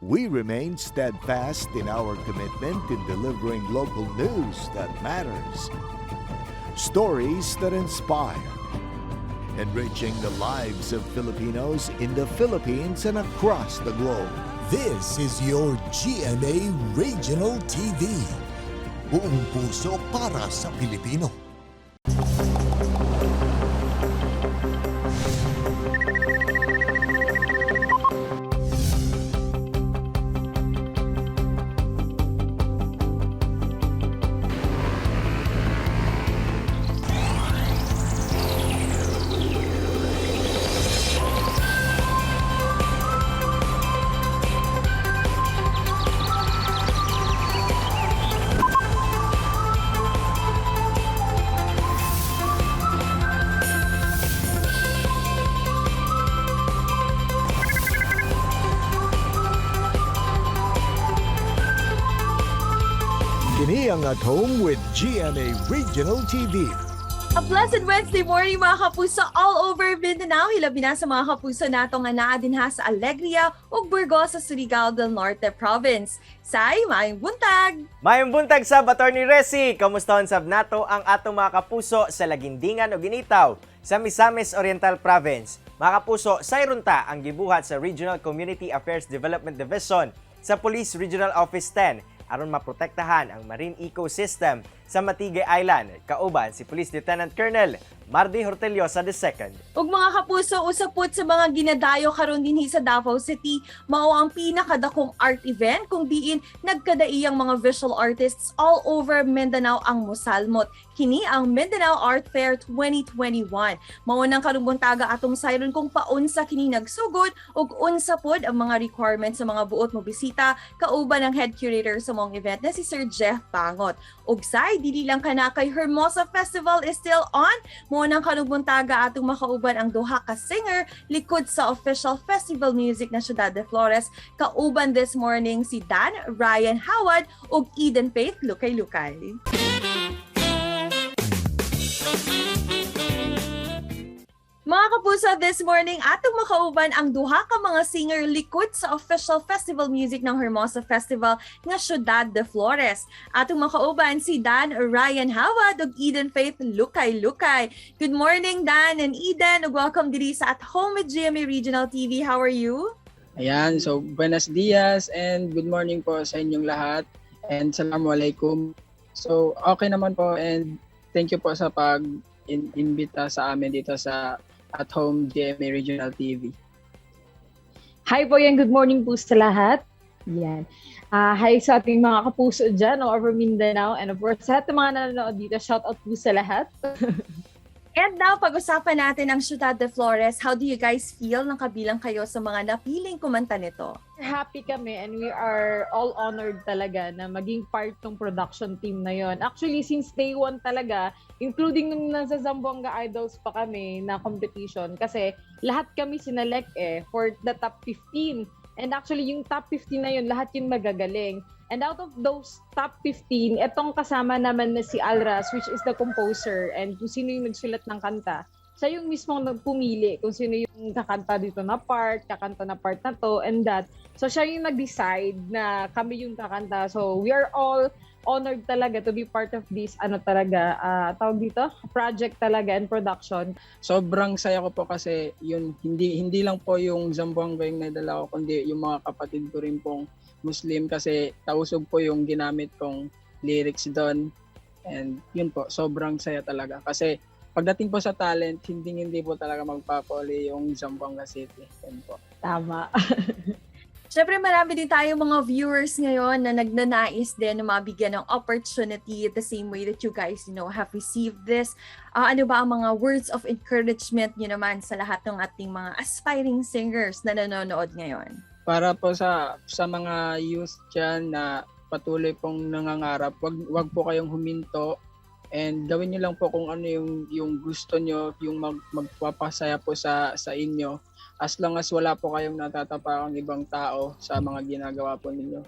We remain steadfast in our commitment in delivering local news that matters, stories that inspire, enriching the lives of Filipinos in the Philippines and across the globe. This is your GMA Regional TV. Buong puso para sa Pilipino. Kini ang At Home with GMA Regional TV. A blessed Wednesday morning, mga kapuso, all over Mindanao. Hilabi na sa mga kapuso nato nga naa dinha sa Alegria ug Burgos sa Surigao del Norte Province. Say, maayong buntag! Mayong buntag sab, Attorney Resi. Kamustahan sab nato ang atong mga kapuso sa Lagindingan ug Initaw sa Misamis Oriental Province. Mga kapuso, sayron ta ang gibuhat sa Regional Community Affairs Development Division sa Police Regional Office 10 aron maprotektahan ang marine ecosystem sa Matigay Island. Kauban si Police Lieutenant Colonel Mardy Horteliosa II. Ug mga kapuso, usa pud sa mga ginadayo karon dinhi sa Davao City, mao ang pinakadakong art event kung diin nagkadaiyang mga visual artists all over Mindanao ang mosalmot. Kini ang Mindanao Art Fair 2021. Mao nang karong buntaga atong sayron kung paunsa kini nagsugod ug unsa pod ang mga requirements sa mga buot mo bisita kauban ang head curator sa maong event na si Sir Jeff Bangot. Ug say dili lang kana kay Hermosa Festival is still on. Mao nang karong buntaga atong makauban ang duha ka singer likod sa official festival music na Ciudad de Flores. Kauban this morning si Dan Ryan Howard ug Eden Faith Lukay-Lukay. Mga kapuso, this morning atong makauban ang duha ka mga singer likod sa official festival music ng Hermosa Festival nga Ciudad de Flores. Atong makauban si Dan Ryan Howard ug Eden Faith Lukay Lukay. Good morning, Dan and Eden, ug welcome diri sa At Home with GMA Regional TV. How are you? Ayan, so buenos dias and good morning po sa inyong lahat and alaikum. So okay naman po and thank you po sa pag-imbita sa amin dito sa At Home GMA Regional TV. Hi po yan. Good morning po sa lahat. Yan. Hi sa ating mga kapuso dyan all over Mindanao. And of course, sa lahat ng mga nanonood dito, shout out po sa lahat. And now, pag-usapan natin ang Ciudad de Flores. How do you guys feel nang kabilang kayo sa mga napiling kumanta nito? Happy kami and we are all honored talaga na maging part ng production team na yon. Actually, since day one talaga, including nung nasa Zamboanga Idols pa kami na competition, kasi lahat kami sinelect eh for the top 15. And actually, yung top 15 na yun, lahat yun magagaling. And out of those top 15, etong kasama naman na si Alras, which is the composer, and kung sino yung nagsulat ng kanta, siya yung mismong nagpumili kung sino yung kakanta dito na part, kakanta na part na to, and that. So siya yung nag-decide na kami yung kakanta. So we are all honored talaga to be part of this, ano talaga, tawag dito, project talaga and production. Sobrang saya ko po kasi yun, hindi hindi lang po yung Zamboanga yung nadala ko kundi yung mga kapatid ko rin pong Muslim kasi tausog po yung ginamit kong lyrics doon. And yun po, sobrang saya talaga kasi pagdating po sa talent, hindi hindi po talaga magpapuli yung Zamboanga City. Yun po. Tama. Siyempre, marami din tayong mga viewers ngayon na nagnanais din na mabigyan ng opportunity the same way that you guys have received this. Ano ba ang mga words of encouragement nyo naman sa lahat ng ating mga aspiring singers na nanonood ngayon? Para po sa mga youth dyan na patuloy pong nangangarap, wag po kayong huminto and gawin niyo lang po kung ano yung gusto niyo, yung magpapasaya po sa inyo, as long as wala po kayong natatapakang ibang tao sa mga ginagawa po ninyo.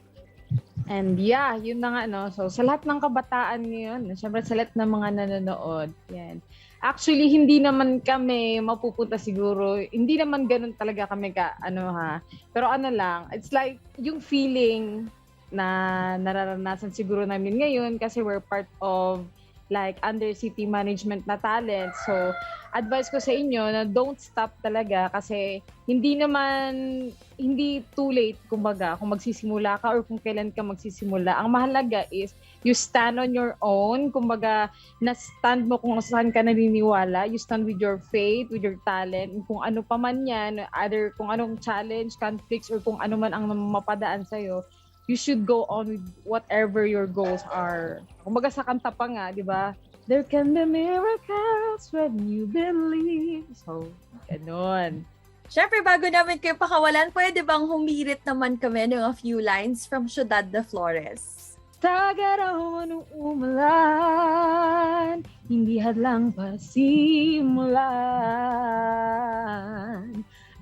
And yeah, yun na nga, no. So, sa lahat ng kabataan ngayon, syempre sa lahat ng mga nanonood, yan. Actually, hindi naman kami mapupunta siguro. Hindi naman ganun talaga kami ka, ano ha. Pero ano lang, it's like yung feeling na nararanasan siguro namin ngayon kasi we're part of like under city management na talent. So, advice ko sa inyo na don't stop talaga kasi hindi naman, hindi too late, kumbaga, kung magsisimula ka or kung kailan ka magsisimula. Ang mahalaga is you stand on your own, kumbaga, na-stand mo kung saan ka naniniwala. You stand with your faith, with your talent, kung ano pa man yan, either kung anong challenge, conflicts, or kung ano man ang mapadaan sa'yo, you should go on with whatever your goals are. Kumbaga sa kanta pa nga, di ba? "There can be miracles when you believe." So, ganun. Siyempre, bago namin kayo pakawalan, pwede bang humirit naman kami ng a few lines from Ciudad de Flores? Tagaraw nung umulan, hindi hadlang para simulan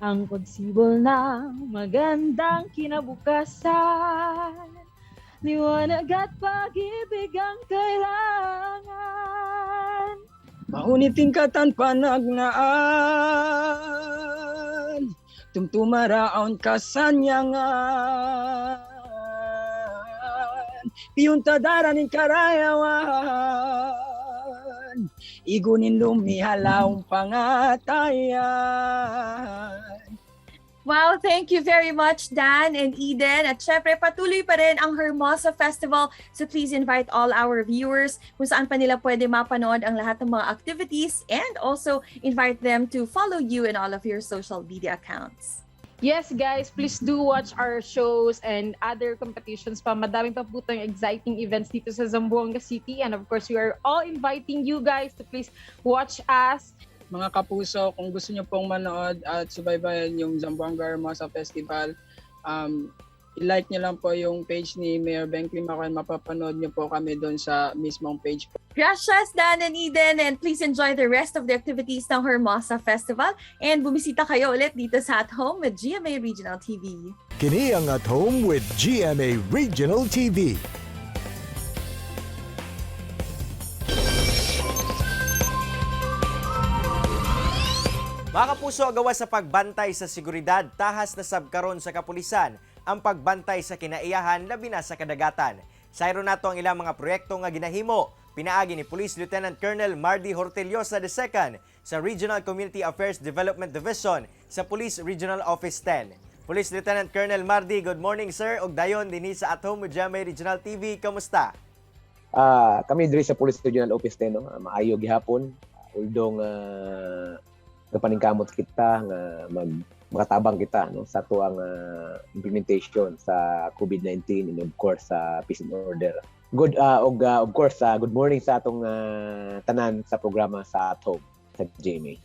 ang pagsibol ng magandang kinabukasan. Liwanag at pag-ibig ang kailangan. Mauniting katan panagnaan, tumtumaraon kasanyangan, piyuntadaran ning karayawan, igunin lumihalaw pangatayan. Wow, thank you very much, Dan and Eden. At syempre, patuloy pa rin ang Hermosa Festival. So please invite all our viewers kung saan pa nila pwede mapanood ang lahat ng mga activities and also invite them to follow you in all of your social media accounts. Yes, guys, please do watch our shows and other competitions pa. Madami pa po tayong exciting events dito sa Zamboanga City. And of course, we are all inviting you guys to please watch us. Mga kapuso, kung gusto nyo pong manood at subaybayan yung Zamboanga Hermosa Festival, i-like nyo lang po yung page ni Mayor Ben Climaco and mapapanood nyo po kami doon sa mismong page po. Gracias, Dan and Eden, and please enjoy the rest of the activities ng Hermosa Festival. And bumisita kayo ulit dito sa At Home with GMA Regional TV. Kini ang At Home with GMA Regional TV. Mga kapuso, gawas sa pagbantay sa seguridad, tahas na sab karon sa kapulisan ang pagbantay sa kinaiyahan, labi na sa kadagatan. Sayro nato ang ilang mga proyekto nga ginahimo pinaagi ni Police Lieutenant Colonel Mardy Hortillosa II sa Regional Community Affairs Development Division sa Police Regional Office 10. Police Lieutenant Colonel Mardy, good morning, sir, ug dayon dinhi sa At Home with GMA Regional TV. Kamusta? Kami diri sa Police Regional Office 10, no, maayo gihapon, uldong kapaningkamot kita nga makatabang kita, no, sa atuang implementation sa COVID-19 and of course sa peace and order. Good og of course, good morning sa atong tanan sa programa sa At Home sa GMA.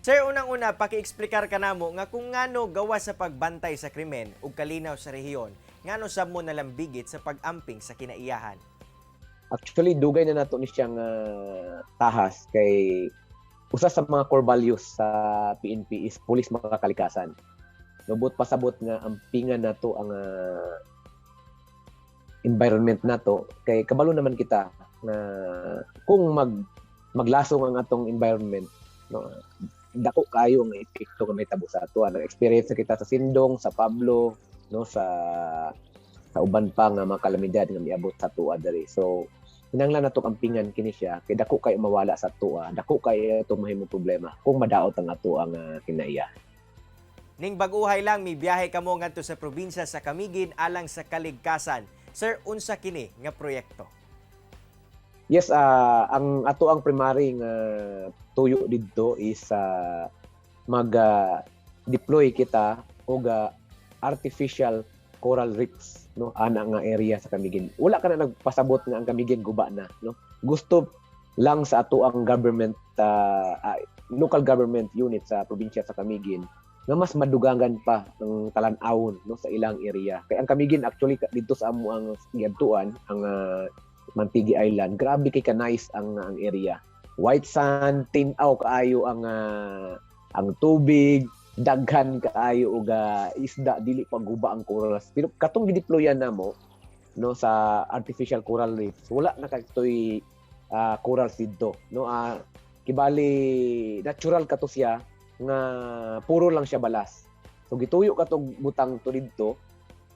Sir, unang-una, paki-explikar ka namo nga kung ngano gawas sa pagbantay sa krimen ug kalinaw sa rehiyon, ngano sab mo nalambigit sa pag-amping sa kinaiyahan? Actually, dugay na nato ni siyang tahas kay usa sa mga core values sa PNP is pulis makakalikasan. Lubot pasabot nga ampingan nato ang environment nato kay kabalo naman kita na kung maglasong ang atong environment, no, dako kayo ang epekto nga mahitabo sa ato. Ang experience na kita sa Sindong, sa Pablo, no, sa uban pa nga mga kalamidad nga miabot sa atoa diri. So kinahanglan nato ampingan kini siya kay dako kay mawala sa atoa, dako kay ato mahimong problema kung madaot ang ato ang kinaiya. Ning bag-uhay lang mibiyahe kamo ngadto sa probinsya sa Camiguin alang sa kaligkasan. Sir, unsa kini nga proyekto? Yes, ang ato ang primary nga tuyo didto is mag deploy kita og artificial coral reefs, no, ana nga area sa Camiguin. Wala ka na nagpasabot nga ang Camiguin guba na, no. Gusto lang sa ato ang government, local government unit sa probinsya sa Camiguin nga mas madugangan pa ang talan-awon, no, sa ilang area. Kay ang Camiguin actually didto sa amo ang giadtuan ang Mantigue Island, grabe kay ka nice ang area. White sand, tin-aw kaayo ang tubig, daghan kaayo og isda, dili pa guba ang corals. Pero katong gideployan namo, no, sa artificial coral reefs, wala na katoy corals didto, no. Kibali natural kato siya nga puro lang siya balas. So gituyo katong butang to didto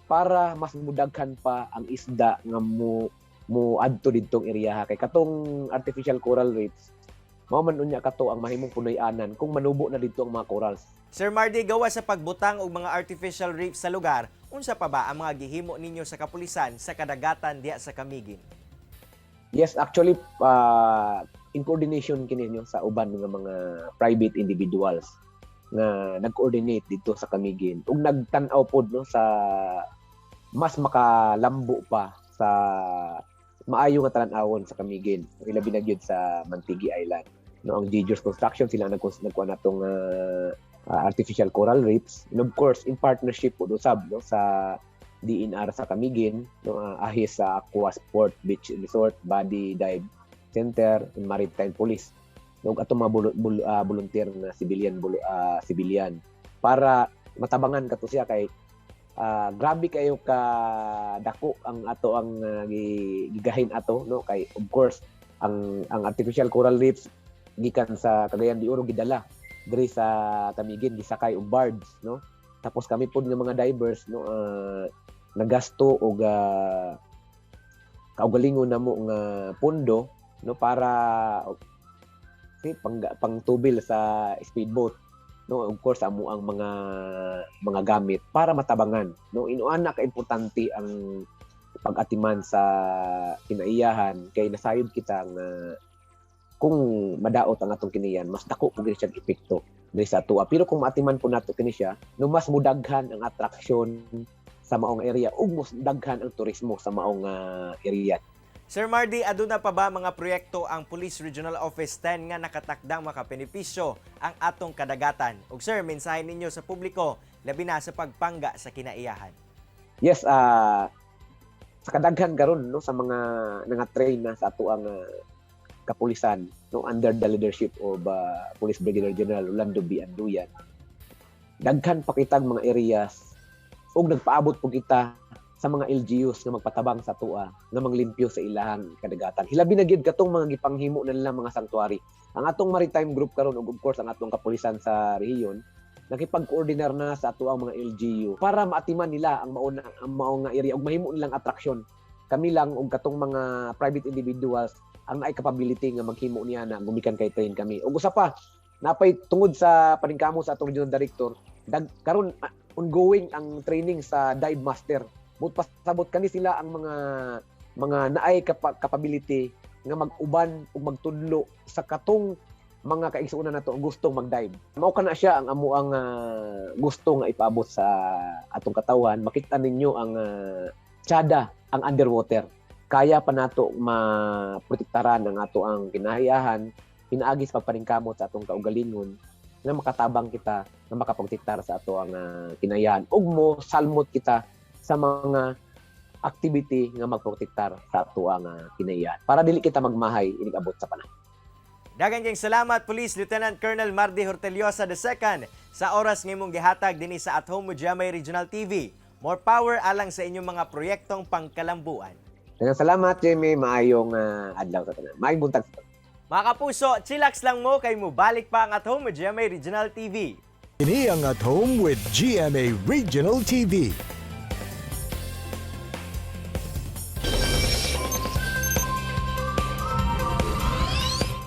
para mas mudaghan pa ang isda nga mo mo adto didtong area, kay katong artificial coral reefs mao man unya kato ang mahimong punoy-anan kung manubo na didto ang mga corals. Sir Mardy, gawa sa pagbutang og mga artificial reef sa lugar, unsa pa ba ang mga gihimo ninyo sa kapulisan sa kadagatan diha sa Camiguin? Yes, actually, in coordination kini nyo sa uban nga mga private individuals nga nag-coordinate dito sa Camiguin ug nagtan-aw pod, no, sa mas makalambo pa sa maayo nga talan-awon sa Camiguin, ilabi na gyud sa Mantigue Island, no. Ang Gigers Construction sila ang nagkuha natong artificial coral reefs, and of course in partnership pod usab, no, sa DENR sa Camiguin, no, ahis sa Aqua Sport Beach Resort, Body Dive Center and Maritime Police, no, ug atong mga volunteer na civilian para matabangan kato siya, kay grabe kayo ka dako ang ato ang gigahin ato, no, kay of course ang artificial coral reefs gikan sa Cagayan de Oro gidala diri sa Camiguin, gisakay og barge, no. Tapos kami pod nga mga divers, no, nagasto og kaugalingon namo nga pondo, no, para okay, pangtubil sa speedboat, no, of course amo ang mga gamit para matabangan, no. Inuana ka importante ang pag-atiman sa kinaiyahan kay nasayod kita nga kung madaot ang atong kinaiyahan, mas dako pud siya epekto diri sa atoa. Pero kung maatiman po nato kini siya, no, mas mudaghan ang atraksyon sa maong area ug mas daghan ang turismo sa maong area. Sir Mardy, aduna pa ba mga proyekto ang Police Regional Office 10 nga nakatakdang makabenepisyo ang atong kadagatan? Ug sir, mensahe ninyo sa publiko labi na sa pagpangga sa kinaiyahan. Yes, sa kadaghan karon, no, sa mga nga-train na sa ato ang kapulisan, no, under the leadership of Police Brigadier General Orlando B. Anduyan. Daghan pa kitang mga areas ug nagpaabot po kita sa mga LGUs nga magpatabang sa atoa nga manglimpyo sa ilahang kadagatan. Hilabi na gyud katong mga gipanghimo na nila mga sanctuary. Ang atong maritime group karon ug of course ang atong kapulisan sa rehiyon nakipag-coordinar na sa ato ang mga LGU para maatiman nila ang maong nga area ug mahimo nilang atraksyon. Kami lang ug katong mga private individuals ang naay capability nga maghimo niya na gumikan kay train kami. Ug usa pa, napay tungod sa paningkamot sa atong regional director, karon ongoing ang training sa dive master. But pasabot kani sila ang mga naay capability nga mag-uban ug magtudlo sa katong mga kaigsuonan nato ang gustong mag-dive. Mao kana siya ang amo ang gusto nga ipaabot sa atong katawhan. Makita ninyo ang tsada ang underwater. Kaya pa nato maprotektaran ang ato ang kinahiyahan pinaagi sa pagpaningkamot sa atong kaugalingon nga makatabang kita nga makaprotektar sa ato ang kinahiyahan ug mo salmot kita sa mga activity nga magprotektar sa ato ang kinahiyahan para dili kita magmahay inig abot sa panahon. Daghang kayong salamat, Police Lieutenant Colonel Mardy Horteliosa II, sa oras nga imong gihatag dinhi sa At Home with GMA Regional TV. More power alang sa inyong mga proyektong pangkalambuan. Daghang salamat, Jamie. Maayong adlaw sa tanan. Maayong buntag sa tanan. Mga kapuso, chillax lang mo kay mubalik pa ang At Home with GMA Regional TV. Kini ang At Home with GMA Regional TV.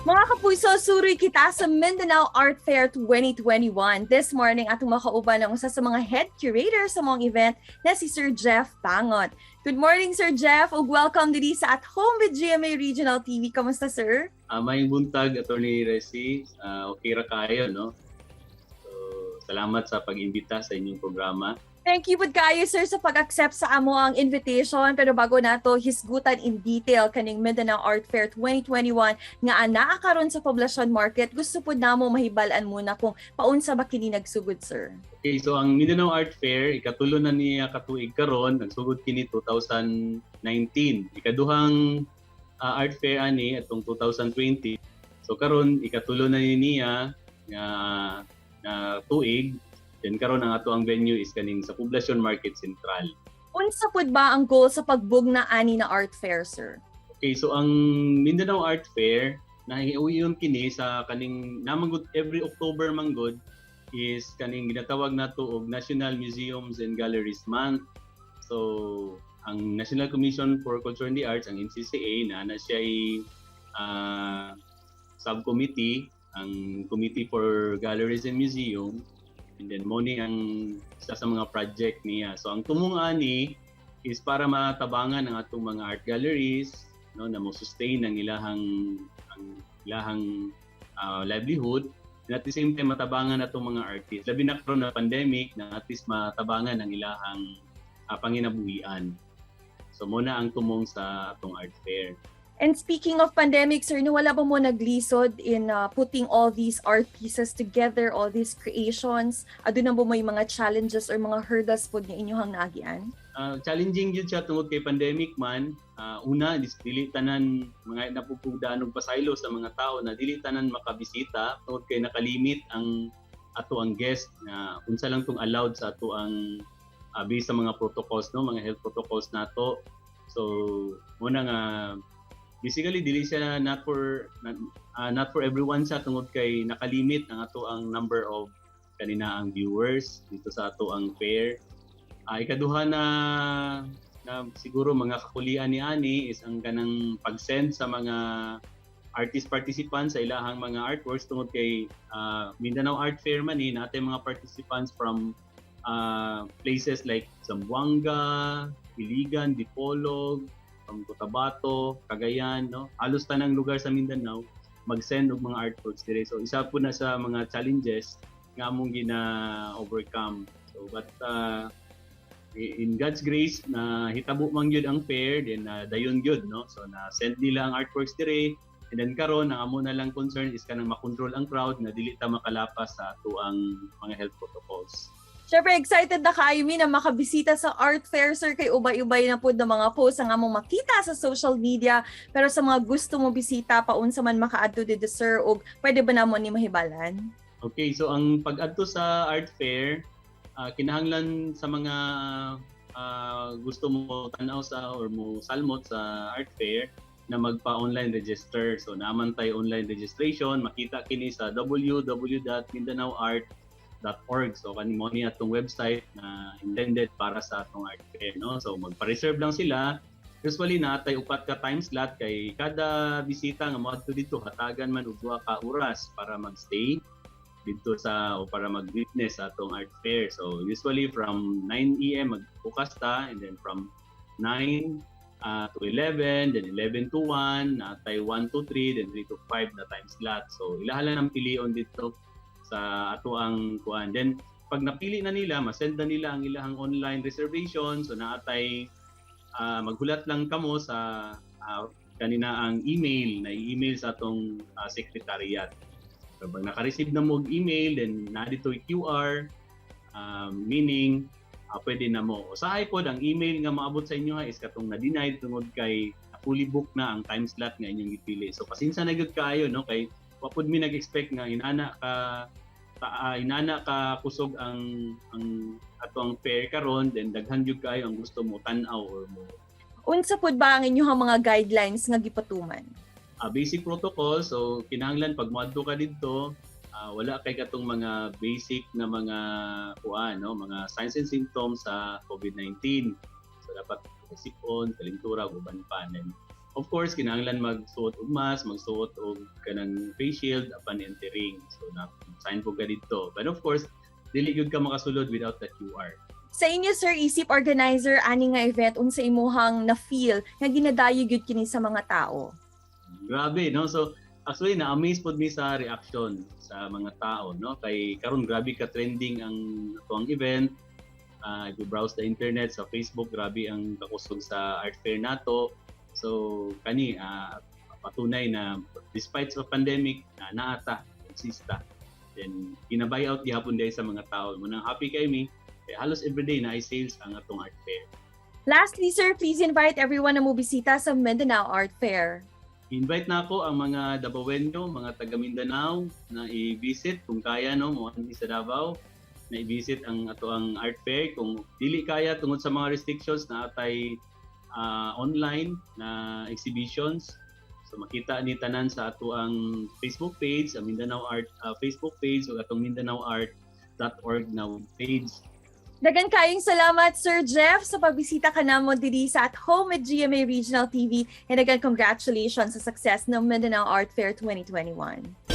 Mga kapuso, suroy kita sa Mindanao Art Fair 2021. This morning, atong makauban ang usa sa mga head curator sa maong event na si Sir Jeff Pangot. Good morning, Sir Jeff, ug welcome diri sa At Home with GMA Regional TV. Kamusta, sir? Maayong buntag, Attorney Resi. Okay ra kayo, no? So, salamat sa pag-imbita sa inyong programa. Thank you pud kaayo, sir, sa pag-accept sa amo ang invitation. Pero bago nato hisgutan in detail kaning Mindanao Art Fair 2021 nga anaa karon sa Poblacion Market, gusto pud namo mahibal-an muna kung paunsa ba kini nagsugod, sir. Okay, so ang Mindanao Art Fair, ikatulo na niya katuig karon, nagsugod kini 2019. Ikaduhang art fair ani atong 2020. So karon ikatulo na ni niya nga na tuig. Then karon ang ato ang venue is kaning sa Poblacion Market Central. Unsa pud ba ang goal sa pagbugna ani na art fair, sir? Okay, so ang Mindanao Art Fair, Nahiuyon kini sa kaning namanggod every October manggod is kaning ginatawag nato og National Museums and Galleries Month. So ang National Commission for Culture and the Arts, ang NCCA, na siya subcommittee, ang Committee for Galleries and Museum, and then mo ni ang isa sa mga project niya. So ang tumong ani is para matabangan ang atong mga art galleries, no, na mo sustain ang ilahang livelihood, and at the same time matabangan atong mga artists, labi na karon na pandemic, na at least matabangan ang ilahang panginabuhian. So mo na ang tumong sa atong art fair. And speaking of pandemic, sir, no, wala ba mo naglisod in putting all these art pieces together, all these creations? Aduna ba may mga challenges or mga hurdles pod nga inyong naagian? Challenging jud siya tungod kay pandemic man. Una, dili tanan mga napupugdaan og pasaylo sa mga tao na dili tanan makabisita tungod kay nakalimit ang ato ang guest na unsa lang tong allowed sa ato ang based sa mga protocols, no, mga health protocols nato. So muna nga basically dili siya not for everyone siya tungod kay nakalimit ang ato ang number of kanina ang viewers dito sa ato ang fair. Ikaduha na na siguro mga kakulian ni ani is ang kanang pag-send sa mga artist participants sa ilahang mga artworks tungod kay Mindanao Art Fair man ni natay mga participants from places like Zamboanga, Iligan, Dipolog, from Cotabato, Cagayan, no? Halos tanang lugar sa Mindanao mag-send og mga artworks dire. So isa po na sa mga challenges nga among gina-overcome. So but in God's grace na hitabo man gyud ang fair, then dayon gyud, no. So na send nila ang artworks dire, and then karon ang amo na lang concern is kanang makontrol ang crowd na dili ta makalapas sa ato ang mga health protocols. Syempre, excited na kaayo mi na makabisita sa art fair, sir, kay ubay-ubay na pud ng mga posts ang among makita sa social media. Pero sa mga gusto mo bisita, paunsa man makaadto dito, sir, ug pwede ba namo ni mahibalan? Okay, so ang pag-adto sa art fair, kinahanglan sa mga gusto mo tanaw sa or mo salmot sa art fair na magpa-online register. So naman tayo online registration, makita kini sa www.mindanaoart.org. So kani mo ni atong website na intended para sa atong art fair, no? So magpa-reserve lang sila. Usually natay upat ka time slot kay kada bisita nga moadto dito hatagan man og duha ka oras para magstay dito sa o para mag-witness sa atong art fair. So usually from 9 a.m. magbukas ta, and then from 9 to 11, then 11 to 1, natay 1 to 3, then 3 to 5 na time slot. So ilaha lang ang pilion dito sa ato ang kuan. Then pag napili na nila, masend na nila ang ilahang online reservation. So naatay maghulat lang kamo sa kanina ang email na i-email sa atong secretariat. So, pag naka-receive na mo og email, then naa dito QR, meaning pwede na mo. Usahay pod ang email nga maabot sa inyo ha, is katong na-denied tungod kay fully booked na ang time slot nga inyong gipili. So pasensya na gyud kaayo, no, kay wa pud mi nag-expect nga inana ka kusog ang ato ang fair karon, then daghan gyud kaayo ang gusto mo tan-aw or mo Unsa pud ba ang inyong mga guidelines nga gipatuman? Basic protocol. So kinahanglan pag moadto ka didto, wala kay katong mga basic na mga kuan, no, mga signs and symptoms sa COVID-19. So dapat sipon, kalintura ug uban pa. And of course kinahanglan magsuot og mask, magsuot og kanang face shield upon entering. So na sign po ka didto. But of course dili gyud ka makasulod without the QR. Sa inyo, sir, isip organizer ani nga event, unsa imuhang na-feel nga ginadayo gyud kini sa mga tao? Grabe, no? So, actually, na-amaze pod mi sa reaction sa mga tao, no? Kay karon grabe ka trending ang atuang event. If you browse the internet sa Facebook, grabe ang kakusog sa art fair nato. So, kani patunay na despite sa pandemic, na naata, exista. Then, gina-buy out gihapon diay sa mga tao. Munang happy kay mi. Kay halos everyday na ay sales ang atong art fair. Lastly, sir, please invite everyone na mobisita sa Mindanao Art Fair. Invite na ako ang mga Dabawenyo, mga taga Mindanao na i-visit kung kaya, no, mo sa Davao na i-visit ang ato ang art fair. Kung dili kaya tungod sa mga restrictions, na atay online na exhibitions. So makita ni tanan sa ato ang Facebook page, ang Mindanao Art Facebook page ug atong mindanaoart.org na web page. Daghan kayong salamat, Sir Jeff, sa pagbisita kanamo diri sa At Home with GMA Regional TV. And again, congratulations sa success ng Mindanao Art Fair 2021.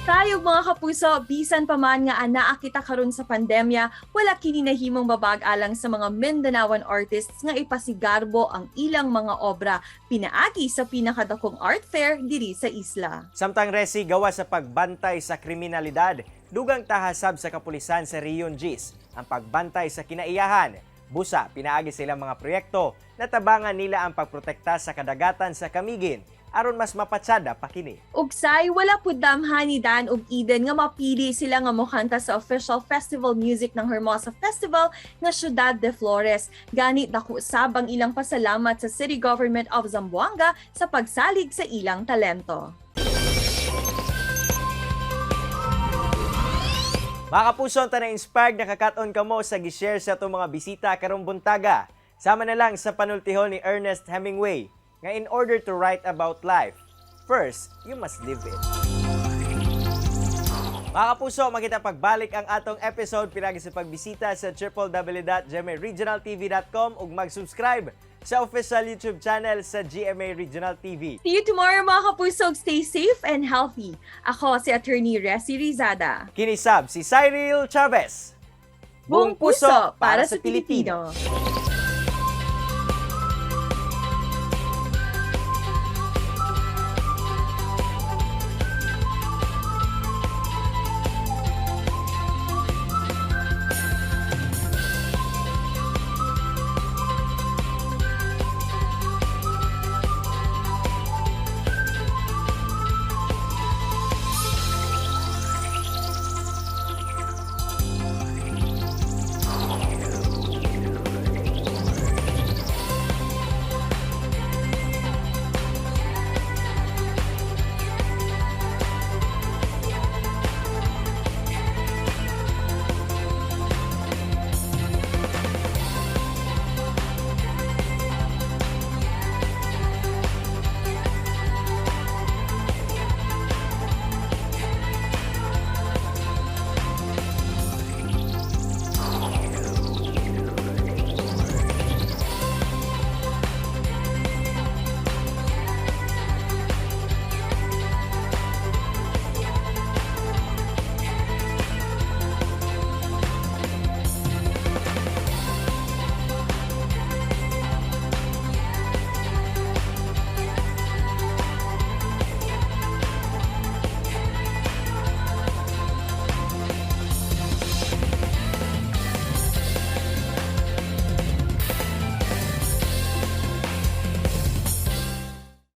Tayo, mga kapuso, bisan pa man nga anaa kita karon sa pandemya, wala kini nahimong babag alang sa mga Mindanaoan artists nga ipasigarbo ang ilang mga obra pinaagi sa pinakadakong art fair diri sa isla. Samtang, Resi, gawa sa pagbantay sa kriminalidad, dugang tahasab sa kapulisan sa Region Diyes ang pagbantay sa kinaiyahan. Busa, pinaagi sa ilang mga proyekto, natabangan nila ang pagprotekta sa kadagatan sa Camiguin aron mas mapatsada pa kini. Ugsay, wala pud damha ni Dan ug Eden nga mapili sila nga mokanta sa official festival music ng Hermosa Festival nga Ciudad de Flores. Gani dako sab ang ilang pasalamat sa City Government of Zamboanga sa pagsalig sa ilang talento. Mga kapuso, unta na-inspired, nakakat-on kamo sa gi-share sa atong mga bisita karong buntaga. Sama na lang sa panultihon ni Ernest Hemingway nga in order to write about life, first, you must live it. Mga kapuso, makita pagbalik ang atong episode pinagi sa pagbisita sa www.gmaregionaltv.com ug mag-subscribe sa official YouTube channel sa GMA Regional TV. See you tomorrow, mga kapuso. Stay safe and healthy. Ako si Attorney Resi Rizada. Kinisab si Cyril Chavez. Buong puso para sa Pilipino.